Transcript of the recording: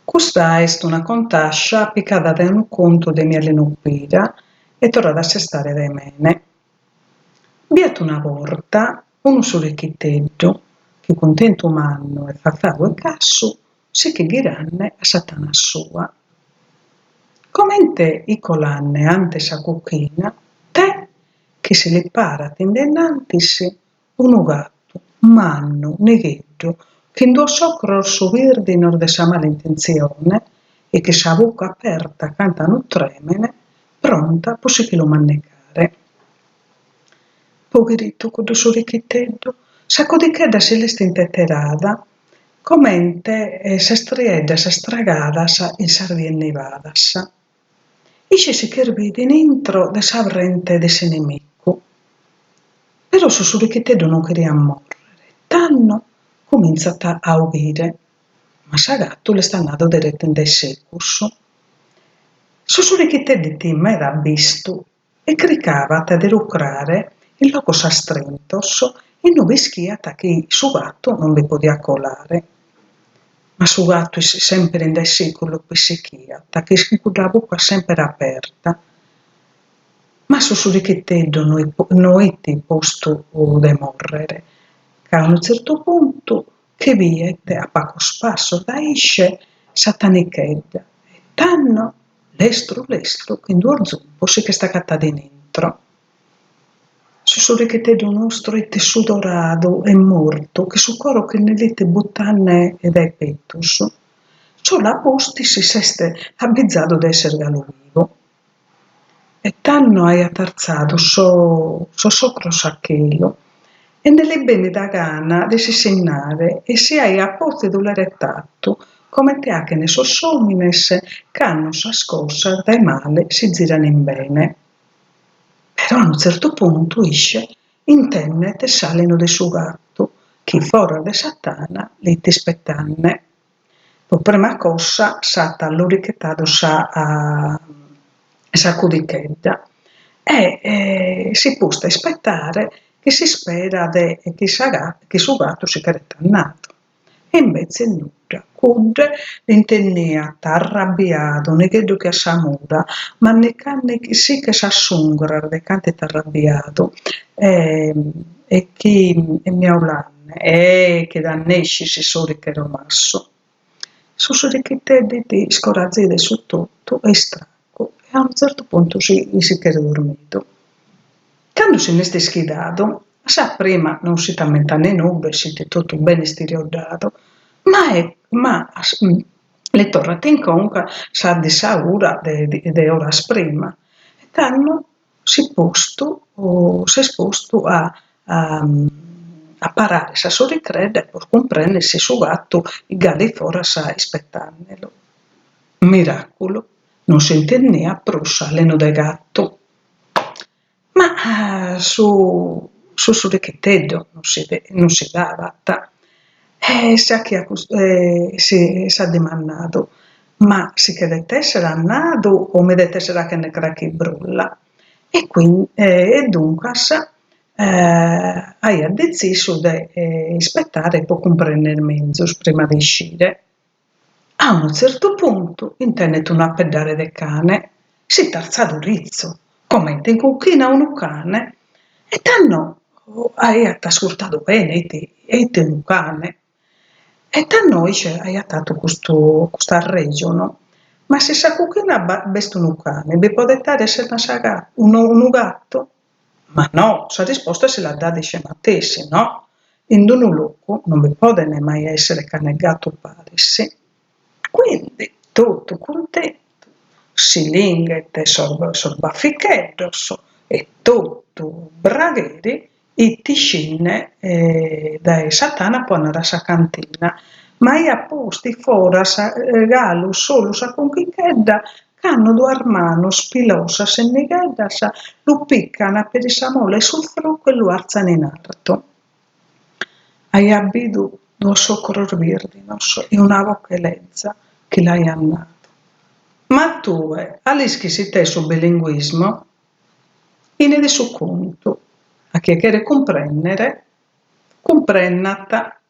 Custa est una contascia picada dae unu contu de Mialinu Pira e torrada a sestare dae mene. B'iat una borta unu sorichiteddu chi cuntentu mannu e fatadu 'e cassu si ch'it ghiranne a sa tana sua. Comente it colanne ante sa cuchina, te chi si li parat in denantis Unu gatu, mannu, nigheddu, chin duos ocros birdinos de sa mala intentzione e chin sa buca aperta cant'a unu trèmene, pronta po si che lu mannicare. Pogheritu cuddu sorichiteddu, sa codichedda si l'est inteterada comente sas trieddas astragadas in sas dies nibadas. Isce si ch'est bidu in intro de sa brente de s'inimicu. Però su sorichiteddu non cheriat mòrrere, tando cumintzat a ughire, ma sa gatu l'est andadu deretu in dae secus. Su sorichiteddu it meda abbistu e cricabat de rucrare in locos astrintos inube ischiat chi su gatu non bi podiat colare. Ma su gatu semper in dae secus lu pissichiat, chin cudda buca semper aperta. Ma su sorichiteddu no it postu de mòrrere, ca a unu tzertu puntu che biet a pacos passos dae isce sa tanichedda e tando Lestru lestru, chin duos zumpos si ch'est agatadu in intro. Su sorichiteddu nostru it sudoradu e mortu, chi su coro che nde l'it butanne dae petus. Solu a pustis s'est abizadu de esser galu bivu. E tando aiat artzadu sos ocros a chelu e nde l'it bennida gana de si sinnare e si aiat pòtzidu l'eret atu comente achen sos òmines cando sas cosas dae male si ziran in bene. Però a unu tzertu puntu isce intennet s'àlenu de su gatu chi foras de sa tana l'it ispetanne. Po prima cosa s'at allorichetadu sa sa codichedda e s'it postu a ispetare chin s'ispera de chi sa chi su gatu si ch'eret andadu. E imbetzes nudda, cudde l'intenniat arrabbiadu, nigheddu che a sa mura, mannicanne si che sas ungras de cantu it arrabbiadu e chi miaulanne, eh chi t'annescis soriche romassu. Su sorichiteddu it iscorazidu 'e su totu e istracu e a unu tzertu puntu si si ch'est dormidu. Cando si nd'est ischidadu, a sa prima non s'it ammentande nudda e s'it totu bene istirioddadu, ma ma li torrat in conca sa dissaura de de oras prima e tando s'it postu s'est postu a a parare sa soricredda pro cumprender si su gatu it galu foras ispetandelu. Miraculu, non s'intendiat prus s'alenu de gatu. Ma su su sorichiteddu non si non si dabat e s'achiat si s'at dimandadu, ma si che det esser andadu o mi det esser achende crachi brulla? E e duncas aiat detzisu de ispetare po cumprender menzus prima de iscire. A unu tzertu puntu intendet unu apeddare de cane, s'it artzadu ritzu, comente in cuchina unu cane, e tando aiat ascurtadu bene it it unu cane. E tando isce aiat atu custu custu arrejonu, ma si in sa cuchina b'est unu cane, bi podet àere sena sa unu gatu? Ma no, sa risposta si l'at dada isce matessi, no, in unu locu non bi poden mai èssere cane e gatu paris. Quindi, totu cuntentu, si linghet sos sos baficheddos e totu bragheri it iscinne dae sa tana po andare a sa cantina, ma aiat postu foras galu solu sa conchichedda cando duas manos pilosas e nigheddas lu pican peri sa mola 'e su frocu e lu artzan in artu. Aiat bidu duos ocros birdinos e una boche leza chi l'aiat nadu, Ma tue a l'ischis it'est su bilinguismu? Fine de su contu. A chie cheret cumprènnere, cumprennat.